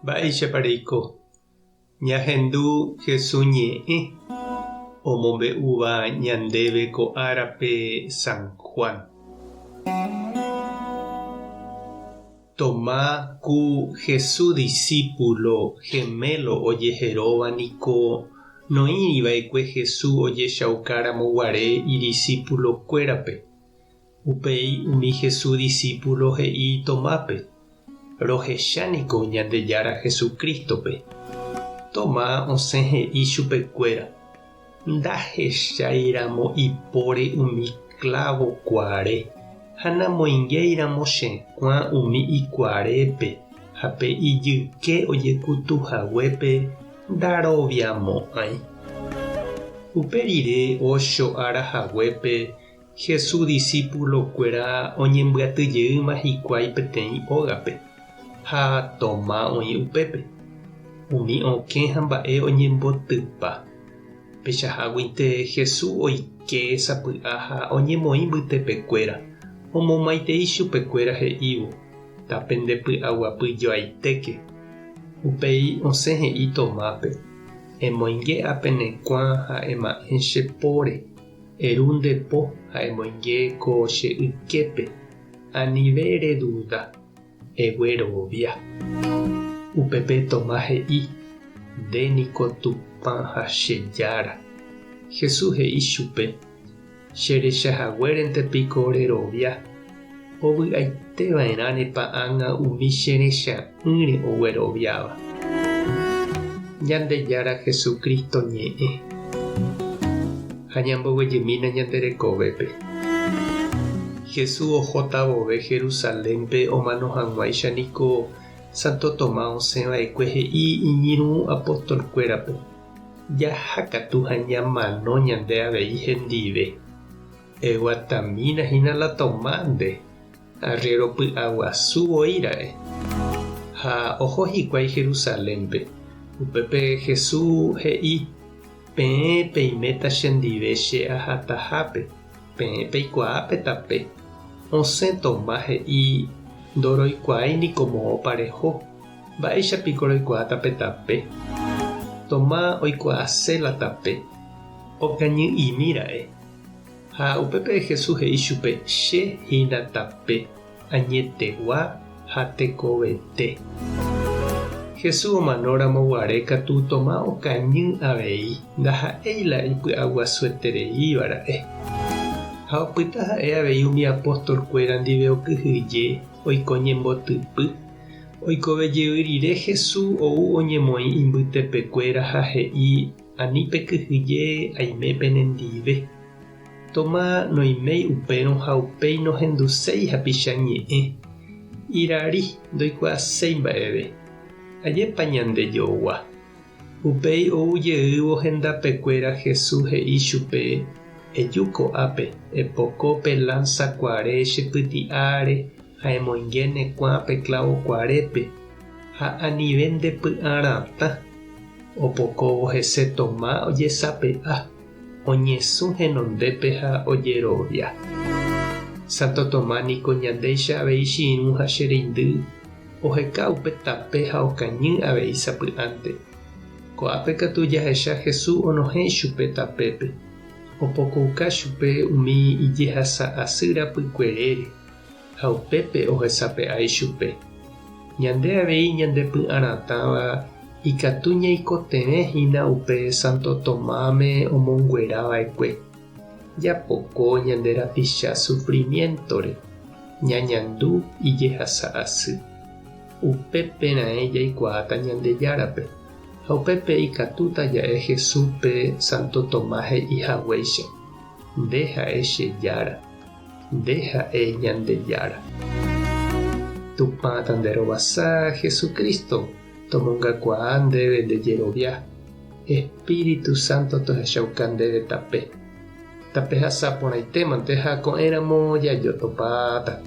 Mba'éichapa reiko? Ñahendu Jesús ñe'ẽ omombe'úva ñandéve ko árape San Juan. Tomás ku Jesús disípulo gemelo ojeheróva niko noĩri va'ekue Jesús ojechauka ramo guare idisípulo kuérape. Upéi umi Jesús disípulo he'i Tomápe, Rohecha niko Ñandejára Jesucrístope. Tomás osẽ he'i chupekuéra, Ndahechái ramo ipóre umi klávo kuaare, ha namoingéi ramo che kuã umi ikuaarépe ha pe ijyke ojekutu haguépe ndaroviamo'ãi. Upe rire ocho ára haguépe Jesús disípulokuéra oñembyaty jeýma hikuái peteĩ ógape, ha Toma oĩ upépe. Umi okẽ ha mba'e oñembotypa. Peichaháguinte Jesús oike sapy'a ha oñemoĩ mbytepekuéra, omomaitei chupekuéra he'ívo, Tapendepy'aguapy joaitéke. Upéi osẽ he'i Tomápe, Emoinge ápe ne kuã ha ema'ẽ che póre. Eru nde po ha emoinge ko che yképe, anive reduda, eguerovia. Upépe Tomás he'i, Nde niko Tupã ha che Jára. Jesús he'i chupe, Che recha haguérente piko rerovia, ovy'aite va'erãnepa ág̃a umi che recha'ỹre ogueroviáva. Ñandejára Jesucristo ñe'ẽ. Ha ñamboguejymína ñande rekovépe. Jesús ohóta vove Jerusalénpe omano hag̃uáicha niko Santo Tomás osẽ va'ekue he'i iñirũ apóstolkuérape, Jaha katu ha ñamano ñande avei hendive. Eguatamína hína la Tomás nde, arriéro py'aguasu voi ra'e. Ha oho hikuái Jerusalénpe. Upépe Jesús he'i, Peẽ peiméta chendive che ahatahápe, peẽ peikuaa pe tape. Osẽ Tomás he'i, Ndoroikuaái niko moõpa reho, mba'éicha piko roikuaáta pe tape? Tomás oikuaase la tape. Okañy'imi ra'e. Ha upépe Jesús he'i chupe, Che hína tape, añetegua ha tekovete. Jesús omano ramo guare katu Tomás okañy avei, ndaha'éi la ipy'aguasuetereíva ra'e. Ha opyta ha'e avei umi apóstol kuéra ndive okyhyje, oiko ñembotypy. Oikove jey rire Jesús ou oñemoĩ imbytepekuéra ha he'i Ani pekyhyje aime penendive. Toma noiméi upérõ ha upéi nohenduséi hapicha ñe'ẽ. Irari ndoikuaaséi mba'eve. Ajépa ñande jogua. Upéi ou jeývo hendapekuéra Jesús he'i chupe, Eju ko'ápe, epoko pe lánsa kuare che pyti'áre ha emoinge ne kuã pe klávo kuarépe, ha anive nde py'a ratã. Opokóvo hese Toma ojesape'a, oñesũ henondépe ha ojerovia. Santo Toma niko ñandéicha avei che irũ ha che reindy, oheka upe tape ha okañy avei sapy'ánte. Ko'ápe katu jahecha Jesús onohẽ ichupe tapépe, opokouka chupe umi ijehasa asy rapykuerére. Ha upépe ohesape'a ichupe. Ñande avei ñandepy'aratãva ikatu ñaikotevẽ hína upe Santo Tomáme omonguera va'ekue. Japoko ñande rapicha sufrimiéntore, ñañandu ijehasa asy. Upépe raẽ jaikuaáta Ñandejárape, ha upépe ikatúta ja'e Jesúspe Santo Tomás he'i haguéicha, Nde ha'e che Jára. Nde ha'e Ñandejára. Tupã tanderovasa, Jesucristo, tomongakuaa ndéve nde jerovia, Espíritu Santo tohechauka ndéve tape. Tapehasa porãitémante ha ko'ẽramo jajotopáta.